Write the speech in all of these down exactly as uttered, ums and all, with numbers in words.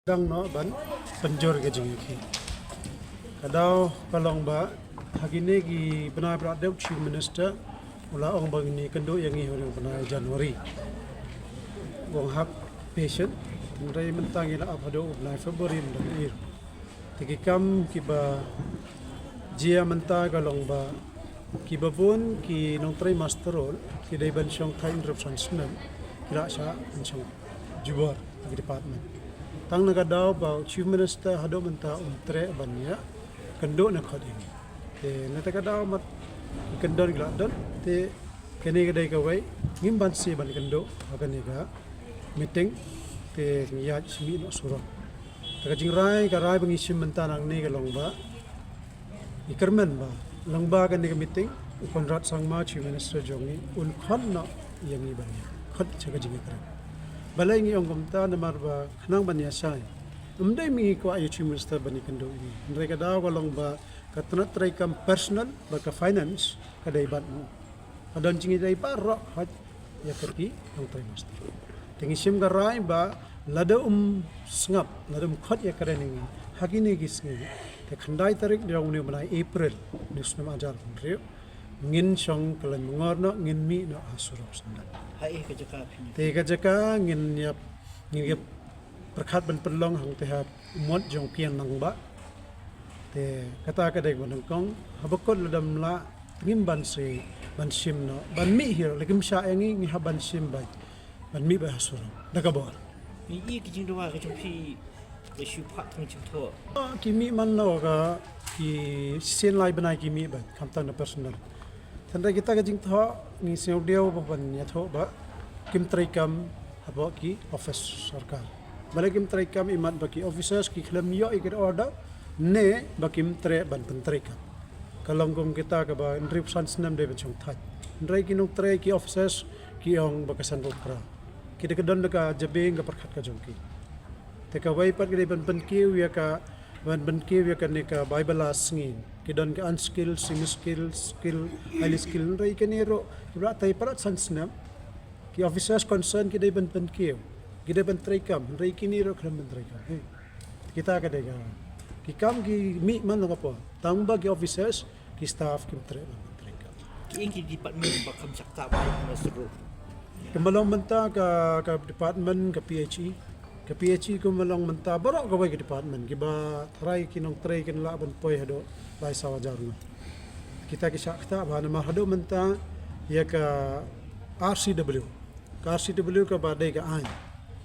Dang noh ban pynjur ka jingïakhih. Ka daw ka long ba ha kine ki bnai ba la dep Chief Minister u la ong ba ngin ïakynduh ïa ngi ha u bnai January. Ong hap patient, hynrei mynta ngi la ap haduh u bnai February mynta. Te ki kam kiba jia mynta ka long ba kiba bun ki nongtrei muster roll ki dei ban shong thait hynriewphew san snem, ki la shah ban shong jubor ha ki department. Tang na ka daw ba u Chief Minister haduh mynta um treh ban ïakynduh na khot ïa ngi. Te na kata ka daw mat ki kyndon ki la don, te kane ka dei kawei ngim banse ban kynduh ha kane ka meeting, te ngi ïaid sha mih noh surok. Te ka jingrai, ka rai ba ngi shim mynta nangne ka long ba ngi kyrmen ba lyngba kane ka meeting u Conrad Sangma, Chief Minister jong ngi, un khot noh ïa ngi ban ïakhot sha ka jingïakren. Balei ngi ong kumta? Namar ba khnang ban ïashai, ym dei ba ngi kwah ïa u Chief Minister ban ïakynduh ïa ngi, hynrei ka daw ka long ba ka tnat treikam personal bad ka finance ka dei bad u. Ka don jingïadei baroh hoi ïa ka ki nongtrei muster. Te ngi shim ka rai ba lada um sngap, lada um khot ïakren ïa ngi ha kine ki sngi, te khyndai tarik jong une u bnai April une u snem ar hajar arphew hynriew, ngin shong kylleng myngor noh, ngin mih noh ha surok sngap. Ha ïa ka jaka phi. Te ka jaka ngin ïap, ngin ïap pyrkhat ban pynlong hangta ha mot jong u Kiang Nangbah. Te kata ka dei kaba nyngkong, haba kut lada ym lah, ngim banse ban shim noh ban mih hi ruh, lada kim shah ïa ngi, ngi hap ban shim beit ban mih beit ha surok da ka bor. Ngi i ki jingdawa ka jong phi, ka shu phah tang jingthoh. Ki mih man la ka, ki shisien lai bnai ki mih beit, khamtam na personal. Tang da kita ka jingthoh ngi sngew diaw ba ban ïathoh ba kim treikam hapoh ki office sorkar. Balei kim treikam? Imat ba ki officers ki khlem ïoh ïa ki order ne ba kim treh ban pyntreikam. Ka long kum kita kaba hynriewphew san snem dei ban shong thait. Hynrei ki nongtrei, ki officers ki ong ba ka san ba pra. Ki dei ka don da ka jabieng ka pyrkhat ka jong ki. Te kawei pat ki dei ban pynkiew ïa ka, ban pynkiew ïa kane ka bai ba la sngi. Ki don ka unskilled, semi skilled, skilled, highly skilled, hynrei kine ruh ki ba la trei palat san snem. Ki officers concerned ki dei ban pynkiew, ki dei ban treikam, hynrei kine ruh khlem ban treikam. Hei. Kita ka dei ka, ki kam ki mih man la ka por. Tang ba ki officers, ki staff kim treh ban treikam. Ki ing ki department ba kham shakta ba ïa ka muster roll. Kumba long mynta ka, ka department ka P H E. Ka P H E kumba long mynta baroh kawei ka department kiba tharai ki nongtrei kin lah ban poi haduh lai saw hajar ngut. Kita ki shah kata ba namar haduh mynta ïa ka R C W. Ka R C W kaba dei ka aiñ,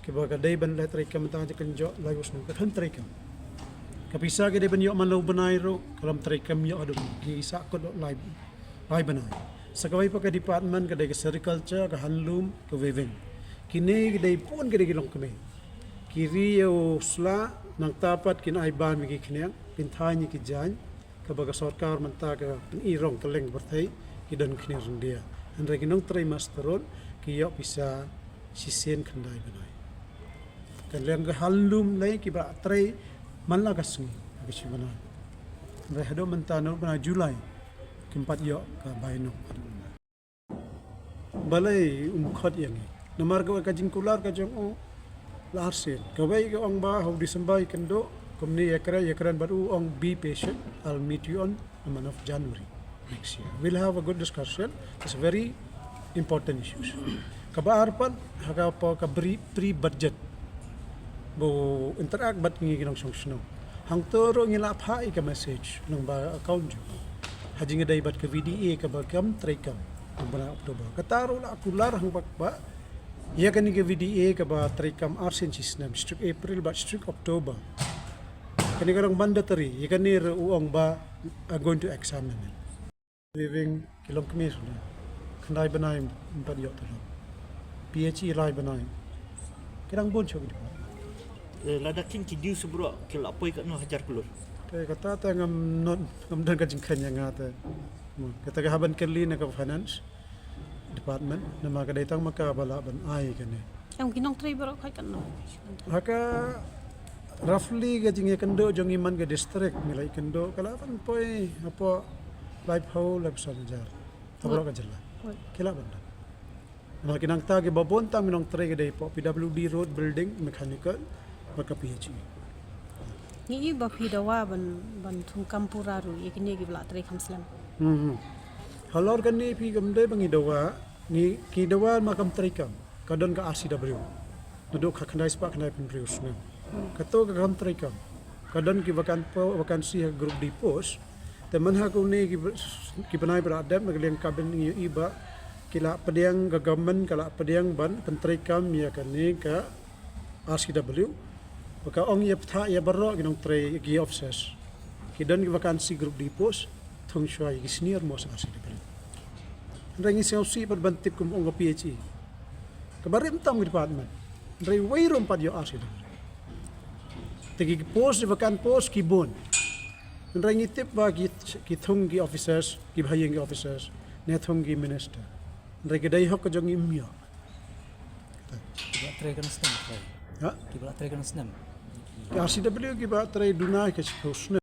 kiba ka dei ban leh treikam mynta ka kynjoh lai u snem ka khlem treikam. Ka pisa ka dei ban ïoh man la u bnai ruh ka lam treikam, ïoh haduh ki sah kut lai, lai bnai. Sa kawei pat ka department ka dei ka sericulture, ka handloom, ka weaving. Kine ki dei bun ki dei ki longkmie. Ki ri ïa u sla, nangta pat kin ai bam ïa ki khniang, kin thaiñ ïa ki jaiñ, kaba ka sorkar mynta ka pyni rong kylleng pyrthei ki don khniang ryndia. Hynrei ki nongtrei muster roll ki ïoh pisa shisien khyndai bnai. Ka liang ka handloom lei kiba trei man la ka sngi ha ka shi bnai. Hynrei haduh mynta na u bnai July kim pat ïoh ka bai noh. Balei um khot ïa ngi? Namar ka, ka jingkular ka jong u la arsien. Kawei ka ong ba ha u December ïakynduh, kumne ïakren, ïakren bad u, ong, "Be patient, I'll meet you on the month of January next year. We'll have a good discussion. It's very important issues." Kaba ar pat ha ka, ka pre, pre-budget ba u interact bad ngi ki nongshong shnong. Hangto ruh ngi la phah ïa ka message lyngba account jong u ha jingïadei bad ka V D A kaba kam treikam ha u bnai October. Kata ruh la kular hangba ba ïa kane ka V D A kaba treikam arsien shi snem, shi tarik April bad shi tarik October. Kane ka long mandatory, ïa kane ruh u ong ba are going to examine it. Weaving ki longkmie shuh. Khyndai bnai ym pat ïoh tulop. P H E lai bnai. Ki dang bun shuh ki dei. Eh, lada kin ki dei shu baroh ki la poi katno hajar klur? Te kata te ngam, ngam don ka jingkheiñ ïa nga te. Kata ka hap ban kylli na ka finance department, namar ka dei tang ma ka ba lah ban ai kane. Em, ki nongtrei baroh khot katno? Ha ka roughly ka jingïakynduh jong ngi man ka district, ngi la ïakynduh ka lah ban poi hapoh laiphew, laiphew san hajar ha baroh ka jylla. Ki lah ban don. Namar ki nangta kiba bun tam ki nongtrei ki dei hapoh P W D, road, building, mechanical, ka P H E. Ngi i ba phi dawa ban ban thung kam pura ruh ïa kine kiba la trei kham slem. Hmm. Halor kane phi kam dei ba ngi dawa, ngi ki dawa ma kam trei kam. Ka don ka R C W. Naduh ka khyndai spah khyndai phew hynriew snem. Kato ka kam trei kam. Ka don ki vacan po, vacancy ha group D post. Te man ha kane ki ki bnai ba la dep na ka liang ka bin ngi i ba ki la pdiang, ka government ka la pdiang ban pyntrei kam ïa kane ka R C W. Ba ka ong ïa bthah ïa baroh ki nongtrei, ki officers. Ki don ki vacancy group D post, thung shuwa ïa ki senior most R C W. Hynrei ngi sngewsih pat ban tip kum ong ka P H E. Kaba rim tam ki department. Hynrei wei ruh ym pat ïoh R C W. Te ki post, vacant post ki bun. Hynrei ngi tip ba ki ki thung ki officers, kiba ha ïing ki officers, ne thung ki minister. Hynrei ki dei hok ka jong ngi ym ïoh. Kiba la trei kane snem, trei. Ha? Kiba la trei kane snem. Ki R C W kiba trei duna ka shiphew snem.